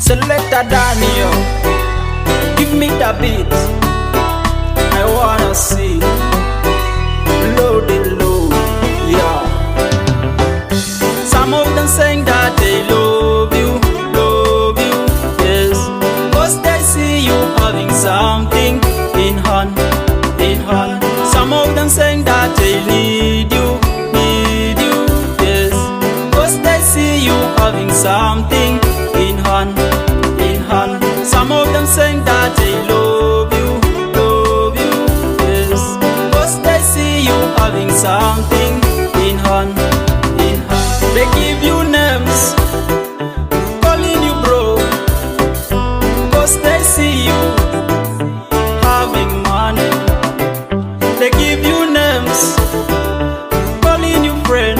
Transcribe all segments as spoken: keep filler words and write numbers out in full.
Selector Daniel, give me the beat. I wanna see. Load and load, yeah. Some of them saying that they love you, love you, yes. 'Cause they see you having something in hand, in hand. Some of them saying that they need you, need you, yes. 'Cause they see you having something in hand, in hand. Some of them saying that they love you, love you, yes. 'Cause they see you having something in hand, in hand. They give you names, calling you bro, 'cause they see you having money. They give you names, calling you friend,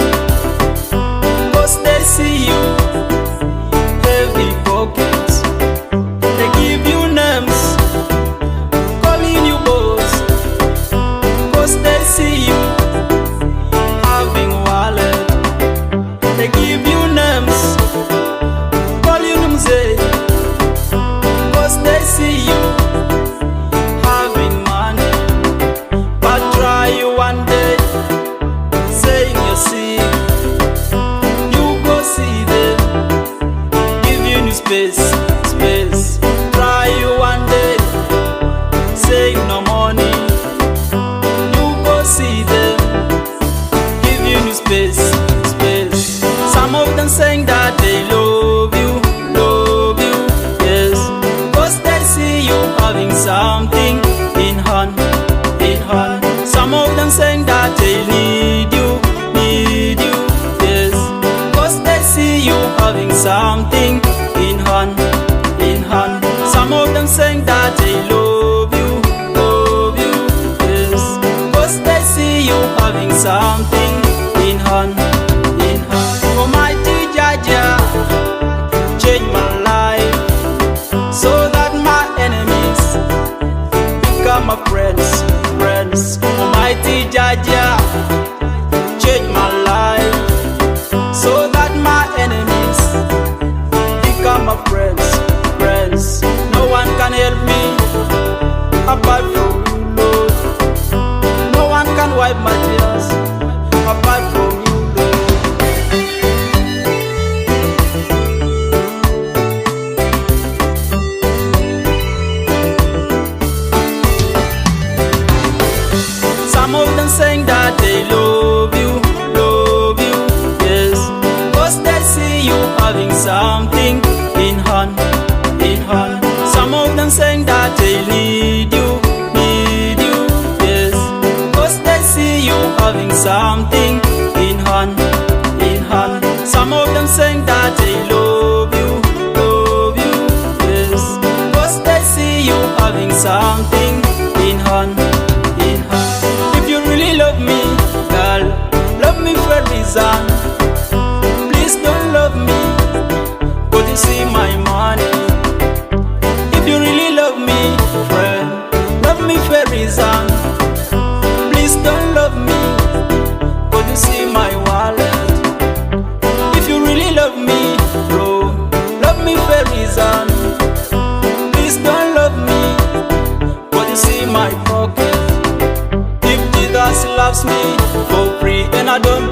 'cause they see you heavy pockets. They give you names, calling you boss, 'cause they see you having wallet. They give you names, call you mzee, 'cause they see you having money. But try you one day, saying you're sick, you go see them, give you new space, space. Try you one day, saying no money, you go see them, give you new space, space. Some of them saying that they love you, love you, yes. 'Cause they see you having something in hand, in hand. Some of them saying that they need you, need you, yes. 'Cause they see you having something in hand, in hand. Some of them saying that they love you, love you, yes. 'Cause they see you having something in hand, in hand. Almighty Jah Jah, change my life so that my enemies become my friends, friends. Almighty Jah Jah, change my life so that my enemies become my friends, friends. No one can help me apart from you, Lord. No one can wipe my tears apart from you, Lord. Some of them saying that they love you, love you, yes. 'Cause they see you having something in hand, in hand. Some of them saying that they need you, need you, yes. 'Cause they see you having something in hand, in hand. Some of them saying that they love you, love you, yes. 'Cause they see you having something in hand, in hand. If you really love me, girl, love me for a reason. Please don't love me 'cause you see my money. If you really love me, friend, love me for a reason. Please don't love me 'cause you see my wallet. If you really love me, bro, love me for a reason. Please don't love me 'cause you see my pocket. If Jesus loves me for free and I don't